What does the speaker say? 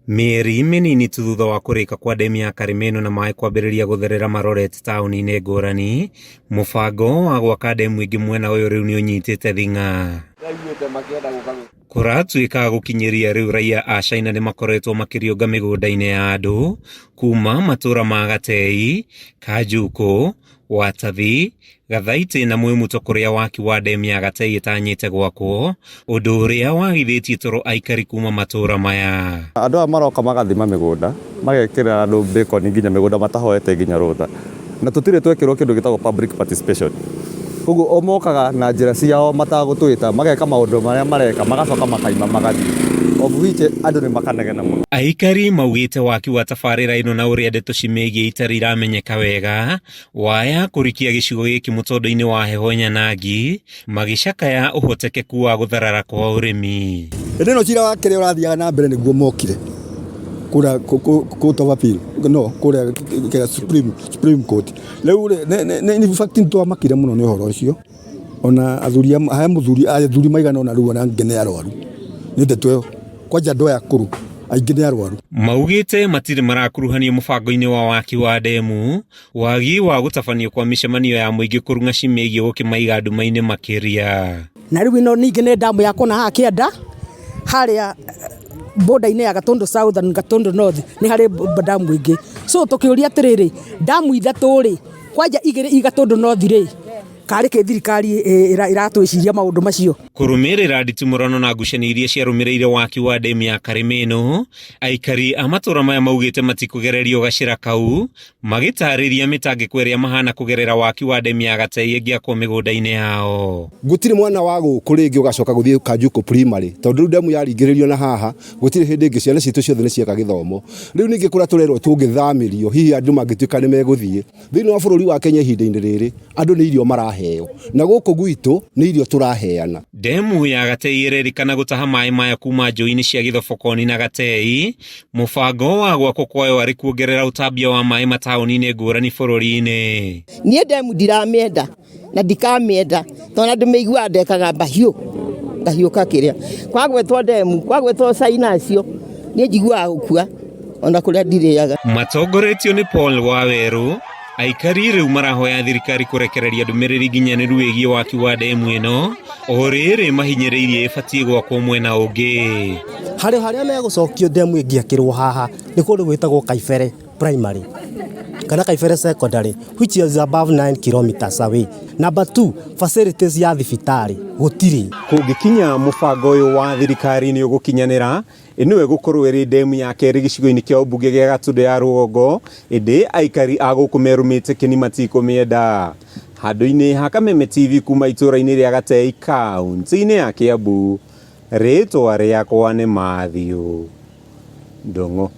Mĩeri mĩnini tu thutha wa kũrĩka kwa ndemu ya Karĩma ĩno na maĩ kwambĩrĩria gũtherera marorete taũni-inĩ ngũrani, mũbango wa gwaka ndemu ĩngĩ mwena ũyũ rĩu nĩ ũnyitĩte thing'a. Kũratuĩka gũkinyĩria rĩu raia a China nĩ makoretwo makĩriũnga mĩgũnda-inĩ ya andũ kuma matũra ma Gatei, Kanjukũ, Watathi, Gathaitĩ na Mwĩmuto kũrĩa waki wa ndemu ya Gatei ĩtanyĩte gwakwo, ũndũ ũrĩa wagithĩtie toro aikari kuma matũra maya. Andũ aya maroka magathima mĩgũnda, magekĩra andũ bacon nginya mĩgũnda matahoete nginya rũtha. Na tũtirĩ twekĩrwo kĩndũ gĩtagwo public participation. Koguo o mokaga na njĩra ciao matagũtwĩta, mageka maũndũ marĩa mareka, magacoka makaima magathiĩ. Of which andũ nĩ makanegena mũno. Aikari maugĩte waki wa tabarĩra ĩno na ũrĩa ndeto cimĩgiĩ itarĩ iramenyeka wega waya kũrikia gĩcigo gĩkĩ mũtondo-inĩ wa heho nyanangi magĩcakaya ũhotekeku wa gũtharara kwa ũrĩmi. Hĩndĩ ĩno cira wa kĩrĩa ũrathiaga na mbere nĩguo mokire kũrĩa Court of Appeal, no kũrĩa kĩrĩa Supreme Court. Rĩu rĩ, in fact nĩ twamakire mũno nĩ ũhoro ũcio, ona athuri he mũthuri, athuri maigana ũna rĩu ona angĩ nĩ arwaru nĩ ndeto ĩyo, kwanja andũ aya akũrũ aingĩ nĩ arwaru. Maugĩte matirĩ marakuruhanio mũbango-inĩ wa waki wa ndemu, wagi wa gũtabanio kwa mĩcemanio ya mũingĩ kũrung'a cimĩgiĩ gũkĩmaiga nduma-inĩ makĩria. Na rĩu ĩno ningĩ nĩ ndamu ya kũna haha kĩanda harĩa border-inĩ ya Gatundu South and Gatundu North nĩ harĩ ndamu ĩngĩ. So tũkĩũria atĩrĩrĩ, ndamu ithatũ rĩ, kwanja igĩrĩ i Gatundu North rĩ, karĩ kĩ thirikari ĩratwĩciria maũndũ macio? Kũrũmĩrĩra nditimũrano na ngucanio iria ciarũmĩrĩire waki wa ndemu ya Karĩma ĩno, aikari a matũra maya maugĩte matikũgererio gacĩra kau, magĩtarĩria mĩtangĩko ĩrĩa mahana kũgerera waki wa ndemu ya Gatei ĩngĩakwo mĩgũnda-inĩ yao. Gũtirĩ mwana wa gũkũ rĩngĩ ũgacoka gũthiĩ Kanjukũ Primary, tondũ rĩu ndemu yaringĩrĩrio na haha, gũtirĩ hĩndĩ ĩngĩ ciana citũ ciothe nĩ cieka gĩthomo. Rĩu ningĩ kũrĩa tũrerwo tũngĩthamĩrio, hihi andũ mangĩtuĩka nĩ megũthiĩ, thĩinĩ wa bũrũri wa Kenya ihinda-inĩ rĩrĩ, andũ nĩ irio maraheo, na gũkũ gwitũ nĩ irio tũraheana. Ndemu ya Gatei ĩrerĩkana gũtaha maĩ mayo kuma njũĩ-inĩ cia Gĩthobokoni na Gatei, mũbango wa gwakwo kwayo arĩ kuongerera ũtambia wa maĩ mataũni-inĩ ngũrani bũrũri-inĩ. Niĩ ndemu ndiramĩenda na ndikamĩenda tondũ ndĩmĩiguaga ndekaga mbahiũ ngahiũka kĩrĩa kwagwetwo ndemu kwagwetwo caina acio niĩ njiguaga gũkua ona kũrĩa ndirĩaga. Matongoretio nĩ Paul Wawerũ, aikari rĩu marahoya thirikari kũrekereria ndũmĩrĩri nginyanĩru ĩgiĩ waki wa ndemu ĩno, o rĩrĩ mahinyĩrĩirie ĩbatiĩ gwakwo mwena ũngĩ. Harĩ harĩa megũcokio ndemu ĩngĩakĩrwo haha nĩ kũndũ gwĩtagwo Kaibere Primary kana Kaibere Secondary, which is above 9 kilometers away. Number 2, facilities ya thibitarĩ gũtirĩ. Kũngĩkinya mũbango ũyũ wa thirikari nĩ ũgũkinyanĩra, ĩno ĩgũkorwo ĩrĩ ndemu ya kerĩ gĩcigo-inĩ kĩa ũmbunge gĩa Gatũndũ ya rũgongo, ĩndĩ aikari a gũkũ merũmĩte kĩni matikũmĩenda. Handũ-inĩ ha Kameme TV kuma itũũra-inĩ rĩa Gatei kaunti-inĩ ya Kiambu, rĩtwa rĩakwa nĩ Matthew Ndung'u.